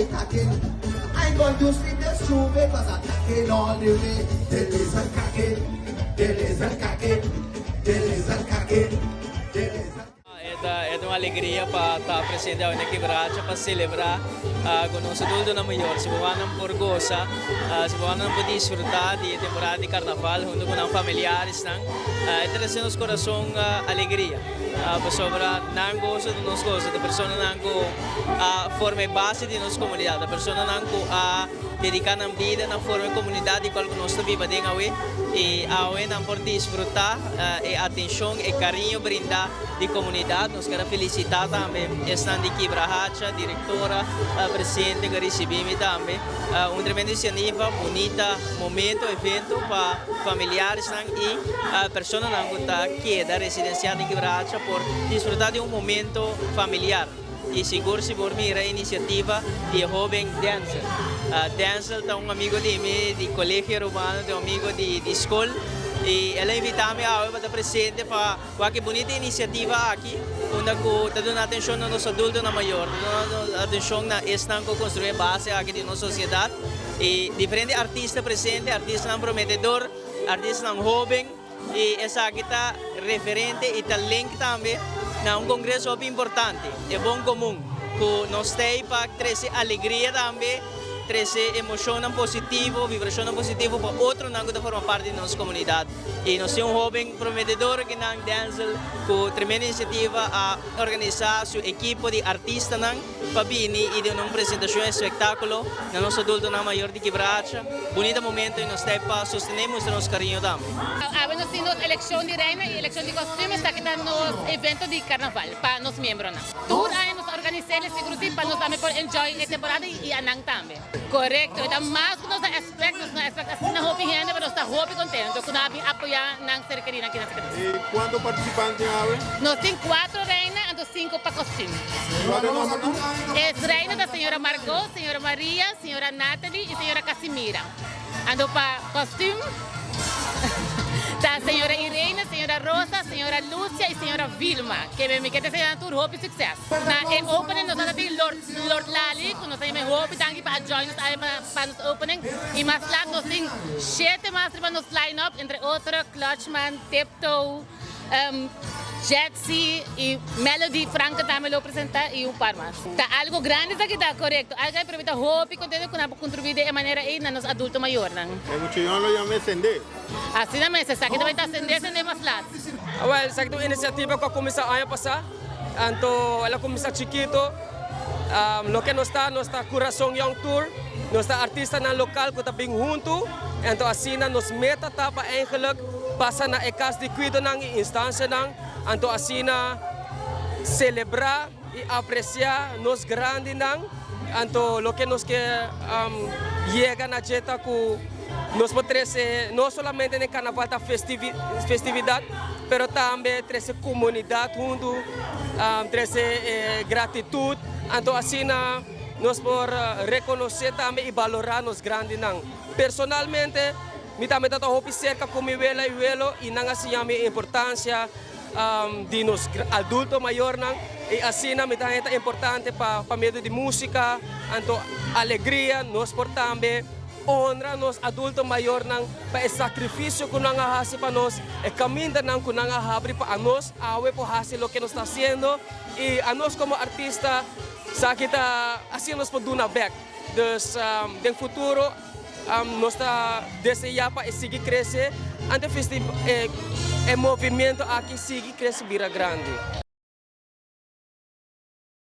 attacking. I ain't going to sleep this J'ouvert 'cause attacking all the way. Delays and cracking, delays and cracking, delays and cracking, delays and E ta un alegria pa ta presente na Kibracha pa celebra cu nos adulto mayor. Si bo por gosa, si bo por disfruta di temporada di carnaval hunto cu nan familiares, ta trece nos curason alegria. Pasobra nan goso ta nos goso, e personanan cu a forma base di nos comunidad, e personanan cu a dedica nan bida na forma comunidad di cual nos ta biba den awe y awe nan por disfruta e atencion y cariño brinda di comunidad. Nos kier felicita tambe esnan di Kibrahacha, directora, presidente cu a ricibi mi tambe. Un tremendo iniciativa, bunita momento, evento pa familiares y personanan cu ta keda residencia di Kibrahacha por disfruta di un momento familiar. Y sigur sigur mira iniciativa di hoben Denzel. Denzel ta un amigo di mi di Colegio Urbano, un amigo di scol. Y el a invita mi pa ta presente pa e bunita iniciativa aki, unda cu ta duna atencion na nos adultonan mayor, ta duna atencion na esnan cu a construi base aki di nos sociedad. Y diferente artista presente, artista prometedor, artista hoben, y esaki ta referente y ta link tambe na un congreso importante, e bon comun, cu nos ta pa trece alegria tambe, trece emocion positivo, vibracion positivo pa otronan cu forma parti di nos comunidad. Y nos tin un hoben prometedor cu ta Denzel, cu tremendo iniciativa a organisa su ekipo di artista pa bini y duna un presentacion espectaculo na nos adultonan mayor di Kibracha. Bunita momento y nos ta pa sostene nos cariño tambe. Awe nos tin eleccion di reina y eleccion di costume, esaki ta nos evento di carnaval pa nos miembronan. Tur aña nos ta organisa sigur pa nos tambe por enjoy e temporada y nan tambe. Correcto, anto mas cu nos expect, nos no expect asina hopi hende, mas nos ta hopi contento cu nan a apoya nan ser kerido aki na Y cuanto participante tin? Nos tin cuatro reina y cinco pa costume. Cual ta e nomber? E reina ta señora Margot, señora Maria, señora Natalie y señora Casimira. Anto pa costume, ta señora Irene, señora Rosa, señora Lucia y señora Vilma. Cu mi kier desea tur hopi suceso. Na e opening nos tin Lord Lali, cu nos tin hopi danki pa join us pa nos opening. Y mas laat nos tin siete mas pa nos line-up, entre otro Clutchman, Tiptoe, Jetsi y Melody Franca tambe lo presenta y un par mas. Ta algo grandi esaki ta correcto. Algo cu ta hopi contento cu nan contribui di manera ey na nos adulto mayor. E mucho lo yama cende. Asina mes, esaki tambe ta cende, cende mas laat. Well, esaki ta un iniciativa cu a cuminsa aña pasa. Anto, el a cuminsa chikito. Loke nos ta Curason Young Tour, nos ta artistanan local cu ta bin hunto. Anto, asina, nos meta ta pa eigenlijk pasa na e cas di cuidonan y instancianan. Anto, asina, celebra y aprecia nos grandinan. Anto, loke nos kier yega na dje ta cu nos por trece no solamente na carnaval ta festividad, pero tambe trece comunidad hunto, trece gratitud. Anto, asina, nos por reconoce tambe y valora nos grandinan. Personalmente, mi tambe ta hopi cerca cu mi wela y welo y nan a siña mi importancia di nos adulto mayornan y asina mi tambe ta importante pa medio di musica, anto alegria, nos por tambe honra nos adulto mayornan pa e sacrificio cu nan a haci pa nos, e camindanan cu nan a habri pa nos, awe por haci loke nos ta haciendo y nos como artista, esaki ta asina nos por duna back. Dus den futuro nos ta desea pa sigui crece, anto e movimento aki sigui crece bira grandi.